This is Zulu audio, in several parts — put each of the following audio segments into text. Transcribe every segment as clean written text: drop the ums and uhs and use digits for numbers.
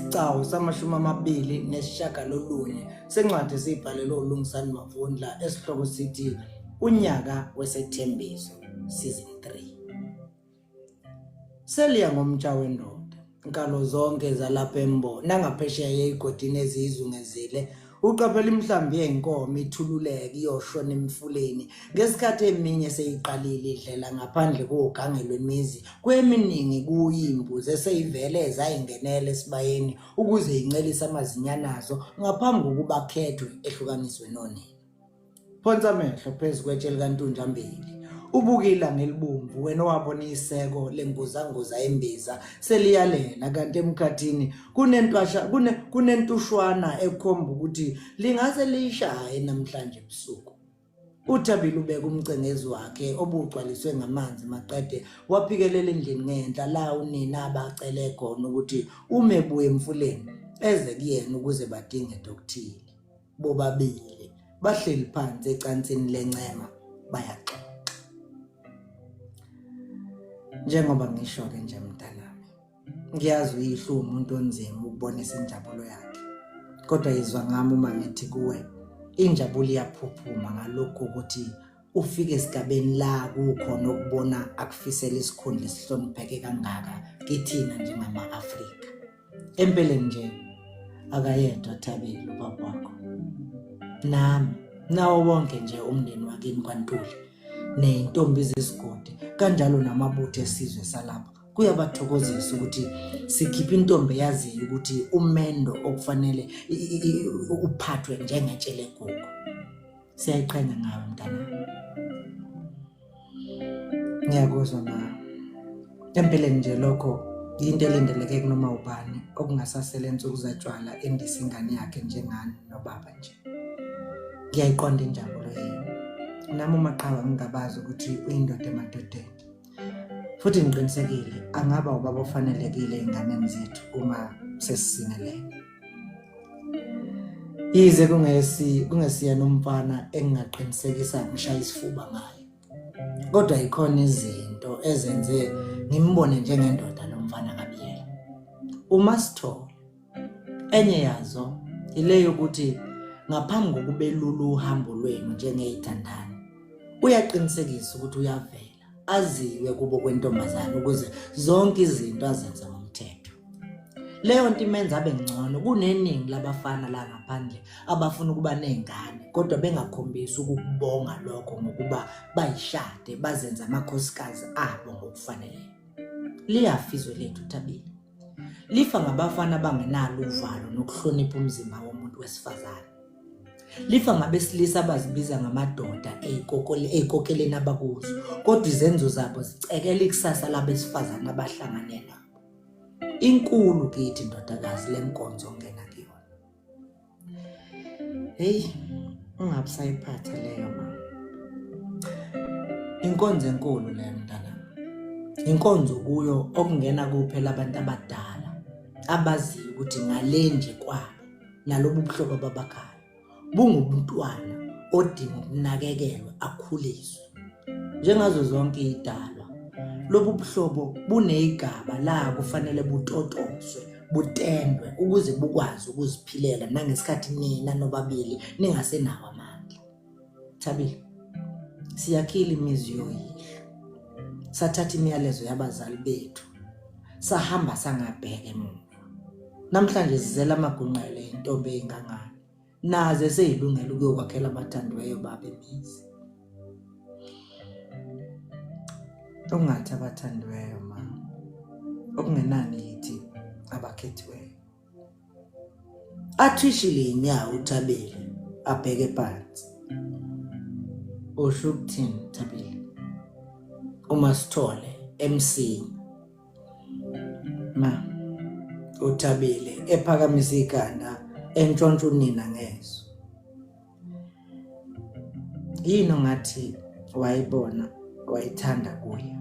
Isigcawu sama-29 sencwadi esiyibhalelwe uLungisani Mavundla esihloko sithi Unyaka Wesethembiso Season 3. Seliya ngomtsha wendoda, nkalo zonke zalapha eMbo nangaphesheya eyigodini eziyizungezile, uqaphela imihlambi yey'nkomo ithululeka iyoshona emifuleni ngesikhathi eminye seyiqalile idlela ngaphandle kogange lwemizi kweminingi kuyimbuzi eseyivele zayingenela esibayeni ukuze incelise amazinyane azo ngaphambi kokuba akhethwe ehlukaniswe nonina. Phonsa amehlo phezu kwetshe likaNtunjambili. Ubuke ilanga elibomvu wena owabona iseko lenguzanguza embiza seliyalela kanti emkhathini kunentwasha kune kunentushwana ekhomba ukuthi lingase lishaye namhlanje ebusuku. UThabile ubeka umcengezi wakhe obugcwaliswe ngamanzi maqede waphikelela endlini ngenhla la unina abacele khona ukuthi uma ebuya emfuleni eze kuyena ukuze badinge dokuthile. Bobabili bahleli phansi ecansini lencema bayaxoxa. Njengoba ngisho-ke nje mntanami, ngiyazi uyihlo umuntu onzima ukubonisa injabulo yakhe. Kodwa yizwa ngami uma ngithi kuwe injabulo iyaphuphuma ngalokhu ukuthi ufike esigabeni la kukhona ukubona akufisela isikhundla esihlonipheke kangaka kithina njengama-Afrika. Empeleni nje akayedwa Thabile ubaba wakho. Nami nawo wonke nje umndeni wakini kwaNtuli nezintombi zesigodi kanjalo namabutho esizwe salapha kuyabathokozisa ukuthi sikhiphe intombi eyaziyo ukuthi umendo okufanele uphathwe njengetshe legugu. Siyayiqhenya ngawe mntanami. Ngiyakuzwa ma. Empeleni nje lokho yinto elindeleke kunoma ubani okungasasele nsuku zatshwala endisa ingane yakhe njengani nobaba nje. Ngiyayiqonda injabulo yenu. Nami umaqhawe ngingabazi ukuthi uyindoda emadodeni. Futhi ngiqinisekile angaba ubaba ofanelekile ey'nganeni zethu uma sesisinelene. Yize kungesi kungesiyena umfana engingaqinisekisa ngishaya isifuba ngaye. Kodwa ikhona izinto ezenze ngimbone njengendoda lo mfana kaBiyela. Uma sithola enye yazo ile yokuthi ngaphambi kokubelula uhambo lwenu njengeyithandani uyaqinisekisa ukuthi uyavela aziwe kubo kwentombazane ukuze zonke izinto azenze ngomthetho. Leyo nto imenza abe ngcono kuneningi labafana la ngaphandle abafuna ukuba ney'ngane kodwa bengakhombisi ukukubonga lokho ngokuba bayishade bazenze amakhosikazi abo ngokufaneleyo. Liyafa izwe lethu Thabile. Lifa ngabafana abangenalo uvalo nokuhlonipha umzimba womuntu wesifazane. Lifa ngabesilisa abazibiza ngamadoda ey'kokeleni abakuzo, kodwa izenzo zabo zicekela ikusasa labesifazane abahlangane nabo. Inkulu kithi ndodakazi le nkonzo ongena kuyona. Heyi, ungabe usayiphatha leyo ma. Inkonzo enkulu leyo mntanami. Inkonzo kuyo okungena kuphela abantu abadala abaziyo ukuthi ngale nje kwabo nalobu buhlobo ababakhayo bungubuntwana odinga ukunakekelwa akhuliswe njengazo zonke idalwa lobu buhlobo buneyigaba la kufanele butotoswe butendwe ukuze bukwazi ukuziphilela nangesikhathi nina nobabili ningasenawo amandla Thabile siyakhile imizi yoyihlo sathatha imiyalezo yabazali bethu sahamba sangabheka emuva Namhlanje zizela amagunqele intombi eyingangane. Naze seyilungela ukuyokwakhela abathandiweyo babo imizi. Ungathi abathandiweyo ma. Okungenani yithi abakhethiweyo. Athwishile inyawo uThabile abheke phansi. Usho ukuthini Thabile? Uma sithole emsini Ma uThabile ephakamisa ikhanda entshontsha unina ngeso. Yini ongathi wayibona wayithanda kuye?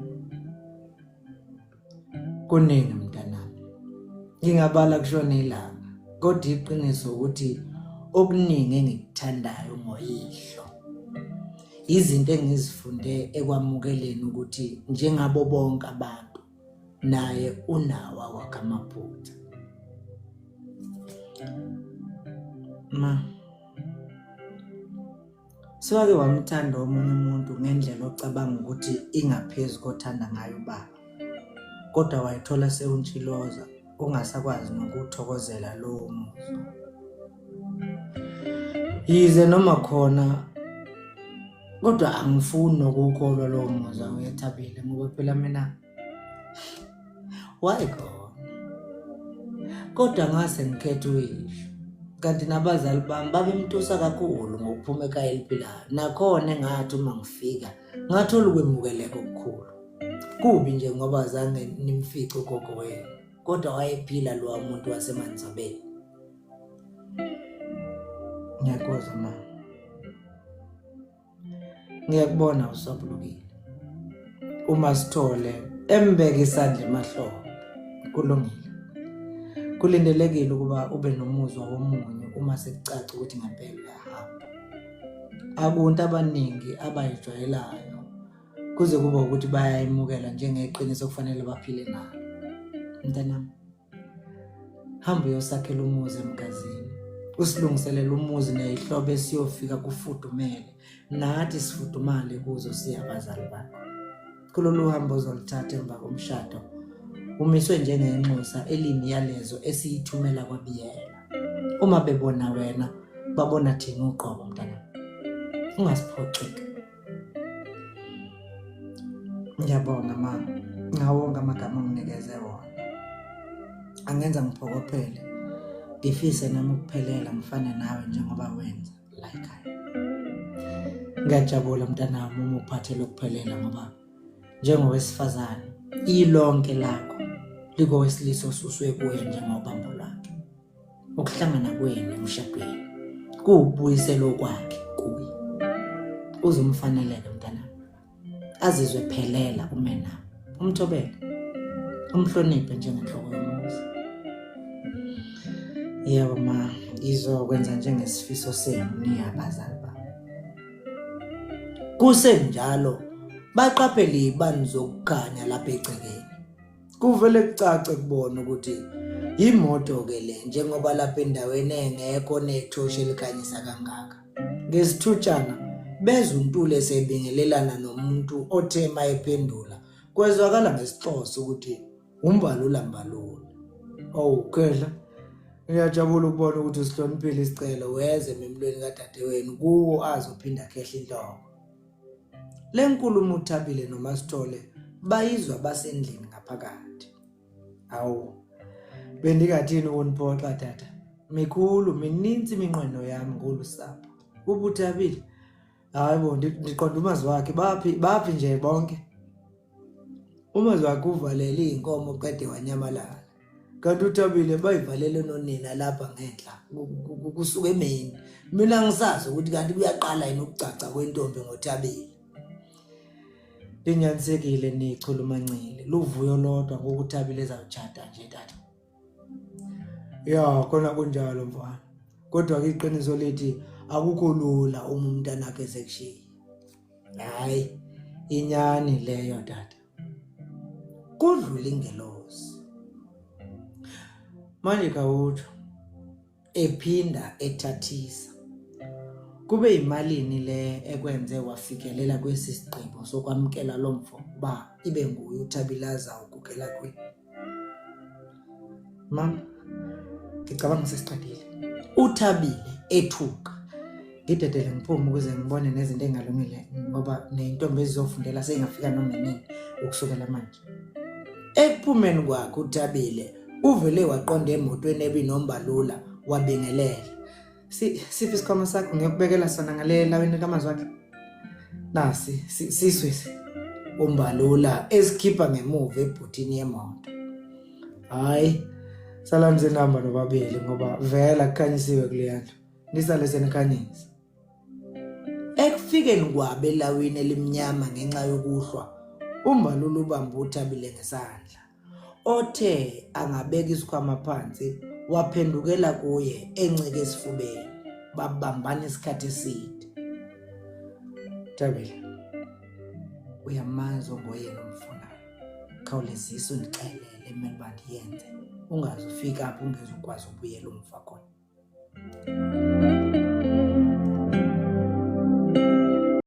Kuningi mntanami. Ngingabala kushona ilanga kodwa iqiniso ukuthi okuningi engikuthandayo ngoyihlo izinto engizifunde ekwamukeleni ukuthi njengabo bonke abantu naye unawo awakhe amaphutha. Ma, sewake wamthanda omunye umuntu ngendlela ocabanga ukuthi ingaphezu kothanda ngayo ubaba, kodwa wayithola sewuntshiloza ungasakwazi nokuthokozela lowo muzwa. Yize noma khona kodwa angifuni nokuwukholwa lowo muzwa uyethabile ngoba phela mina wayikhona. Kodwa ngase ngikhethe uyihlo. Kanti nabazali bami babemtusa kakhulu ngokuphuma ekhaya eliphilayo. Nakhona engathi uma ngifika ngathola ukwemukeleka okukhulu. Kubi nje ngoba zange nimfice ugogo wenu, kodwa wayephila lowa muntu waseManzabeni. Ngiyakuzwa ma. Ngiyakubona uswabulukile. Uma sithole embeke isandla emahlombe. Kulungile. Kulindelekile ukuba ube nomuzwa womunyu uma sekucaca ukuthi ngempela uyahamba. Akunto abaningi abayijwayelayo kuze kube ukuthi bayayimukela njengeqiniso okufanele baphile nalo. Mntanami, hamba uyosakhela umuzi emgazini, usilungiselele umuzi ney'hlobo esiyofika kufudumele, nathi sifudumale kuzo siyabazali bakho. Kulolu hambo ozoluthatha emva komshado, umiswe njengenxusa eliyimiyalezo esiyithumela kwaBiyela. Uma bebona wena, babona thina uqobo mntanami. Ungasiphoxi-ke. Ngiyabonga ma ngawo wonke amagama onginikeze wona. Angenza ngiphokophele ngifise nami ukuphelela ngifane nawe njengoba wenza la ekhaya. Ngiyajabula mntanami uma uphathele ukuphelela ngoba njengowesifazane ilonke lakho likowesilisa osuswe kuye njengobambo lwakhe. Ukuhlangana kwenu emshadweni kuwukubuyisela okwakhe kuye. Uze umfaneleke mntanami, azizwe phelela umena, umthobele, umhloniphe njengenhloko yomuzi. Yebo ma, ngizokwenza njengesifiso senu niyabazali bami. Kusenjalo baqaphele izibani zokukhanya lapha egcekeni. Kuvele kucace kubona ukuthi yimoto-ke le njengoba lapha endaweni engekho nethoshi elikhanyisa kangaka. Ngesithutshana bezwa uNtuli esebingelelana nomuntu othe mayephendula kwezwakala ngesiXhosa ukuthi uMbalula Mbalula. Owu khehla, ngiyajabula ukubona ukuthi usihloniphile isicelo weze ememlweni kadadewenu kuwo azophinda khehla inhloko. Le nkulumo uThabile noMaSithole bayizwa basendlini ngaphakathi. Awu, bendingathini ukuniphoxa tata. Mikhulu, mininzi iminqweno yami ngolu sapho. UButhabile, hayi bo, ndiqonda umazi wakhe baphi baphi nje bonke. Umazi wakhe uvalele iy'nkomo qede wanyamalala. Kanti uThabile bayivalele nonina lapha ngenhla kusuka emini. Mina ngisazi ukuthi kanti kuyaqala yini ukugcagca kwentombi ngoThabile. Linyanisekile nichulumancile luvuyo lodwa ngoku uThabile ezawutshata nje tata. Ya khona kunjalo mfana. Kodwa ke iqiniso lithi akukho lula uma umntanakhe esekushiya. Hayi inyani leyo tata. Kudlula ingelosi. Manje khawutsho ephinda ethathisa. Kube yimalini le ekwenze wafikelela kwesi sigqibo sokwamkela lo mfo uba ibe nguye uThabile azawugugela kuye? Mama, ngicabanga sesiqedile. UThabile ethuka. Ngidedele ngiphume ukuze ngibone nezinto engalungile ngoba ney'ntombi ezizofundela seyingafika noma nini ukusukela manje. Ekuphumeni kwakhe uThabile uvele waqonda emotweni ebinombalula wabingelela. Siphi isikhwama sakho ngiyokubekela sona ngale lawini kamazwi akhe. Nasi siswe umbalula esikhipha ngemuva ebhuthini yemoto. Hayi salani senihamba nobabili ngoba vele akukhanyisiwe kuleya ndlu. Nisale senikhanyisa. Ekufikeni kwabo elawini elimnyama ngenxa yokuhlwa, uMbalula ubambe uThabile ngesandla. Othe angabeka isikhwama phansi waphendukela kuye encike esifubeni. Babambana isikhathi eside. Thabile, uyamazi ongoyena omfunayo. Khawulezisa undixelele emele uba ndiyenze. Ungaze ufike apho ungezukwazi ubuyela umva khona.